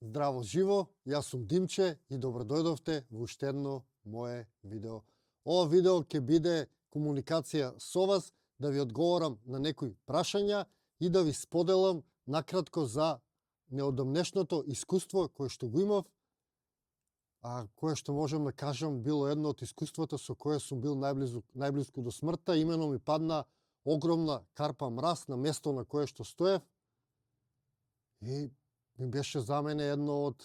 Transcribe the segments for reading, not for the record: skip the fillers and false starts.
Здраво живо, јас сум Димче и добродојдовте во уште едно мое видео. Ова видео ќе биде комуникација со вас, да ви одговорам на некои прашања и да ви споделам накратко за неодамнешното искуство кое што го имав, кое што можам да кажам било едно од искуствата со кое сум бил најблиску до смртта. Имено ми падна огромна карпа мраз на место на кое што стоев и ми беше за мене едно од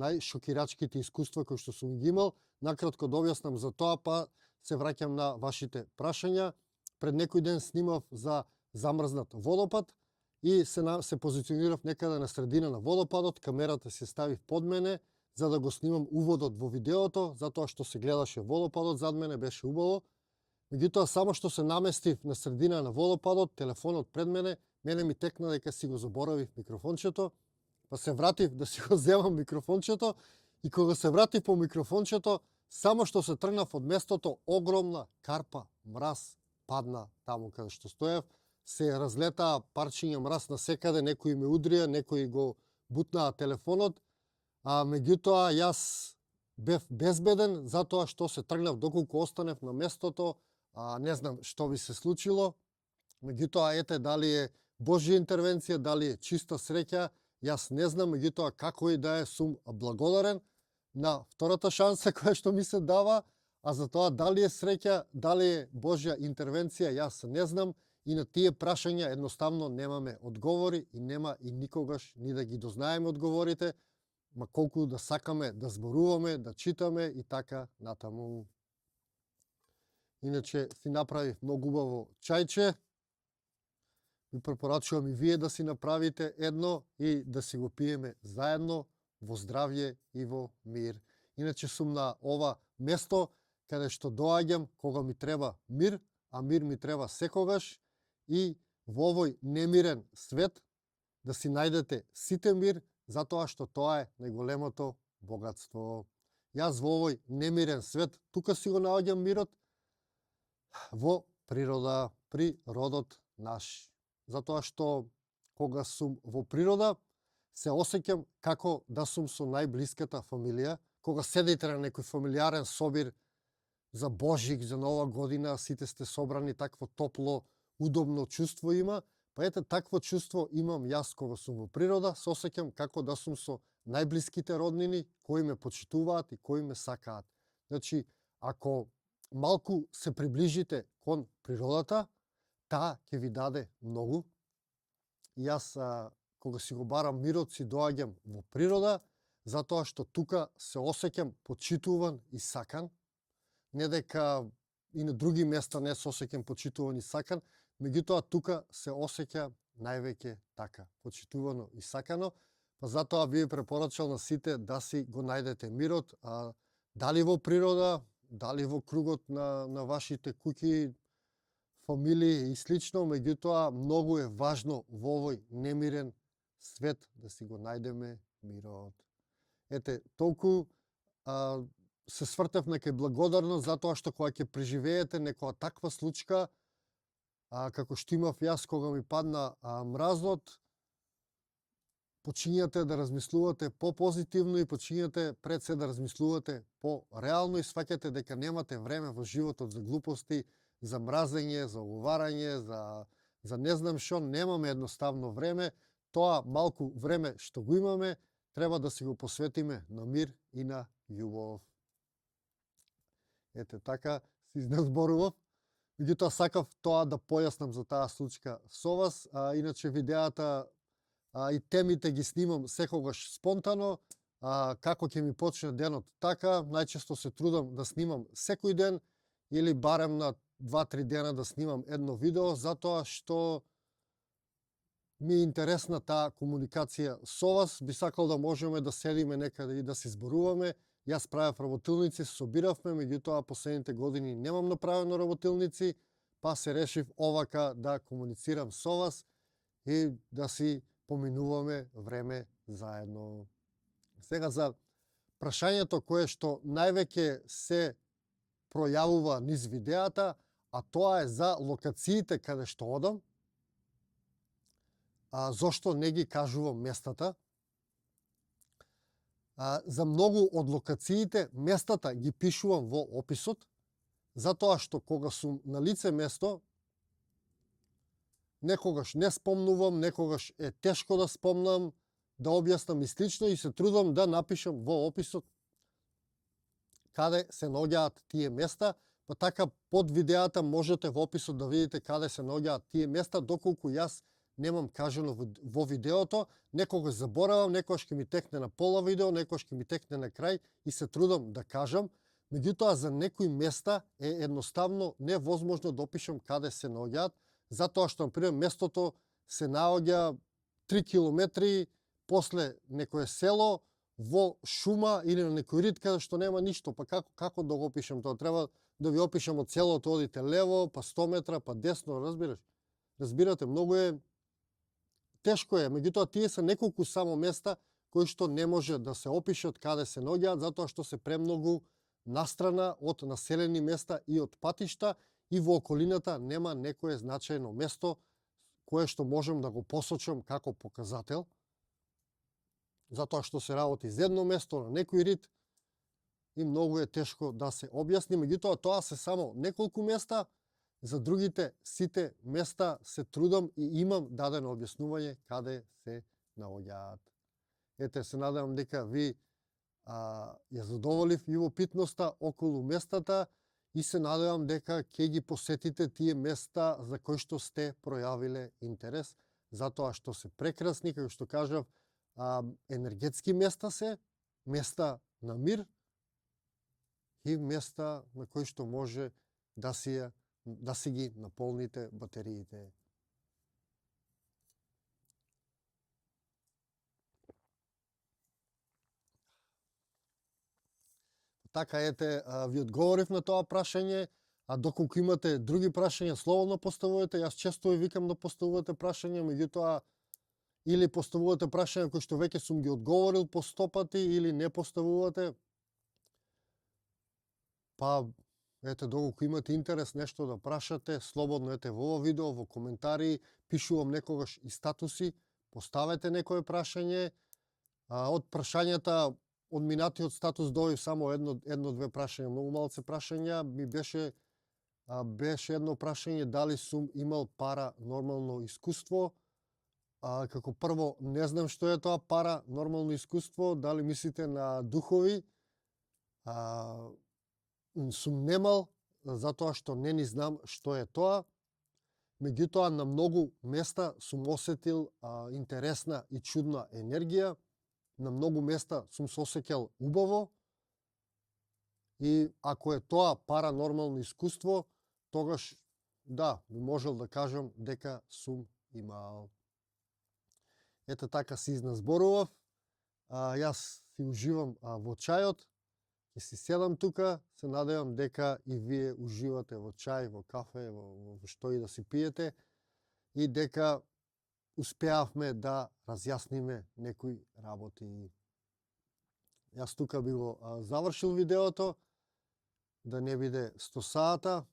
најшокирачките искуства кои што сум ги имал. Накратко да објаснам за тоа, па се враќам на вашите прашања. Пред некој ден снимав за замрзнат водопад и се позиционирав некаде на средина на водопадот, камерата се ставив под мене за да го снимам уводот во видеото, затоа што се гледаше водопадот зад мене, беше убаво. Меѓутоа, само што се наместив на средина на водопадот, телефонот пред мене ми текна дека си го заборавив микрофончето, па се вратив да си го земам микрофончето и кога се вратив по микрофончето, само што се тргнав од местото, огромна карпа мраз падна таму каде што стоев, се разлетаа парчиња мраз на секаде, некои ме удрија, некои го бутнаа телефонот, меѓутоа јас бев безбеден затоа што се тргнав доколку останев на местото, не знам што би се случило, меѓутоа ете дали е Божја интервенција, дали е чиста среќа, јас не знам, меѓутоа како и да е сум благодарен на втората шанса која што ми се дава, а за тоа дали е среќа, дали е Божја интервенција, јас не знам и на тие прашања едноставно немаме одговори и нема и никогаш ни да ги дознаеме одговорите, ма колку да сакаме да зборуваме, да читаме и така натаму. Иначе си направив многу убаво чајче. Ви препорачувам и вие да си направите едно и да си го пиеме заедно во здравје и во мир. Иначе сум на ова место каде што доаѓам кога ми треба мир, а мир ми треба секогаш, и во овој немирен свет да си најдете сите мир, затоа што тоа е најголемото богатство. Јас во овој немирен свет тука си го наоѓам мирот во природа, природот наш. Затоа што кога сум во природа се осеќам како да сум со најблиската фамилија. Кога седите на некој фамилиарен собир за Божик, за Нова година, сите сте собрани, такво топло, удобно чувство има, па ете такво чувство имам јас кога сум во природа, се осеќам како да сум со најблиските роднини кои ме почитуваат и кои ме сакаат. Значи, ако малку се приближите кон природата, таа ќе ви даде многу. Јас кога си го барам мирот си доаѓам во природа, затоа што тука се осеќам почитуван и сакан. Не дека и на други места не се осеќам почитуван и сакан, меѓутоа тука се осеќа највеќе така, почитувано и сакано. Па затоа ви препорачал на сите да си го најдете мирот, дали во природа, дали во кругот на вашите куќи, фамилии и слично, меѓутоа многу е важно во овој немирен свет да си го најдеме мирот. Ете, толку се свртев некај благодарност затоа што кога ќе преживеете некоја таква случка, како што имав јас кога ми падна мразот, почињате да размислувате по-позитивно и почињате пред се да размислувате по-реално и сваќате дека немате време во животот за глупости, за мразење, за оговарање, за не знам што, немаме едноставно време. Тоа малку време што го имаме, треба да си го посветиме на мир и на љубов. Ете така, си изнезборував. Меѓутоа сакав тоа да појаснам за таа случка со вас, иначе видеата и темите ги снимам секогаш спонтано, како ќе ми почне денот така, најчесто се трудам да снимам секој ден или барем на 2-3 дена да снимам едно видео, затоа што ми е интересна таа комуникација со вас. Би сакал да можеме да седиме некаде и да се зборуваме. Јас правев работилници, се собиравме, меѓутоа последните години немам направено работилници, па се решив овака да комуницирам со вас и да си поминуваме време заедно. Сега за прашањето кое што највеќе се пројавува низ видеата, а тоа е за локациите каде што одам, зошто не ги кажувам местата. За многу од локациите, местата ги пишувам во описот, затоа што кога сум на лице место, некогаш не спомнувам, некогаш е тешко да спомнам, да објаснам и слично, и се трудам да напишам во описот каде се наоѓаат тие места, па така под видеата можете во описот да видите каде се наоѓаат тие места, доколку јас немам кажано во видеото, некогаш заборавам, некогаш ќе ми текне на пола видео, некогаш ќе ми текне на крај и се трудам да кажам. Меѓутоа, за некои места е едноставно невозможно да опишам каде се наоѓаат, затоа што, например, местото се наоѓа 3 километри после некое село, во шума или на некој рид каде што нема ништо. Па како да го опишам тоа? Треба да ви опишам од селото, одите лево, па 100 метра, па десно, разбираш? Разбирате, многу е тешко е, меѓутоа тие се неколку само места кои што не може да се опишат каде се наоѓаат, затоа што се премногу настрана од населени места и од патишта, и во околината нема некое значајно место кое што можам да го посочам како показател, затоа што се работи за едно место на некој рид и многу е тешко да се објасни. Меѓутоа тоа се само неколку места, за другите сите места се трудам и имам дадено објаснување каде се наоѓаат. Ете, се надевам дека ви ја задоволив и во питноста околу местата и се надевам дека ќе ги посетите тие места за кои што сте пројавиле интерес, затоа што се прекрасни, како што кажав, енергетски места се, места на мир и места на кои што може да си ги наполните батериите. Така, ете, ви одговорив на тоа прашање, а доколку имате други прашања, слободно поставувате. Јас често ви викам да поставувате прашања, меѓутоа или поставувате прашања кои што веќе сум ги одговорил по 100 пати, или не поставувате. Па, ете, доколку имате интерес нешто да прашате, слободно, ете, во ово видео, во коментари, пишувам некогаш и статуси, поставете некое прашање. Од прашањата, од минатиот статус добив само едно-две прашања, многу малце прашања. Ми беше едно прашање дали сум имал паранормално искуство. Како прво, не знам што е тоа паранормално искуство, дали мислите на духови. Сум немал, затоа што не ни знам што е тоа. Меѓутоа, на многу места сум осетил интересна и чудна енергија. На многу места сум се осеќал убаво. И ако е тоа паранормално искуство, тогаш, да, би можел да кажам дека сум имал. Ете, така си изназборував. Јас си уживам во чајот, ќе си седам тука, се надевам дека и вие уживате во чај, во кафе, во што и да си пиете, и дека успеавме да разјасниме некои работи. Јас тука би го завршил видеото, да не биде 100 сата,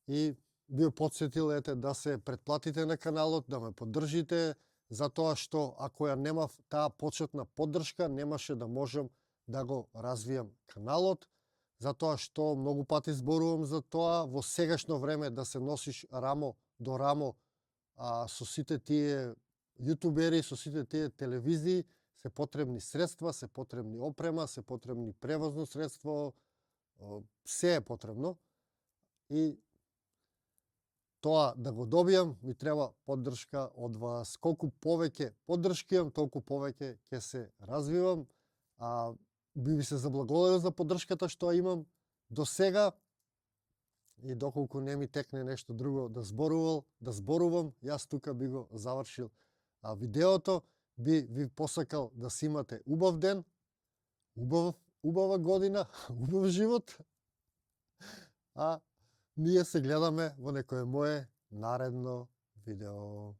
и би потсетил, ете, да се претплатите на каналот, да ме поддржите, затоа што ако ја немав таа почетна поддршка, немаше да можам да го развијам каналот, затоа што многу пати зборувам за тоа, во сегашно време да се носиш рамо до рамо со сите тие јутубери, со сите тие телевизии, се потребни средства, се потребни опрема, се потребни превозно средство, се е потребно. И тоа да го добијам, ми треба поддршка од вас. Колку повеќе поддршки имам, толку повеќе ќе се развивам. Би ви се заблагодарил за поддршката што имам до сега, и доколку не ми текне нешто друго да зборувам, јас тука би го завршил видеото. Би ви посакал да си имате убав ден, убава година, убав живот. Ние се гледаме во некое мое наредно видео.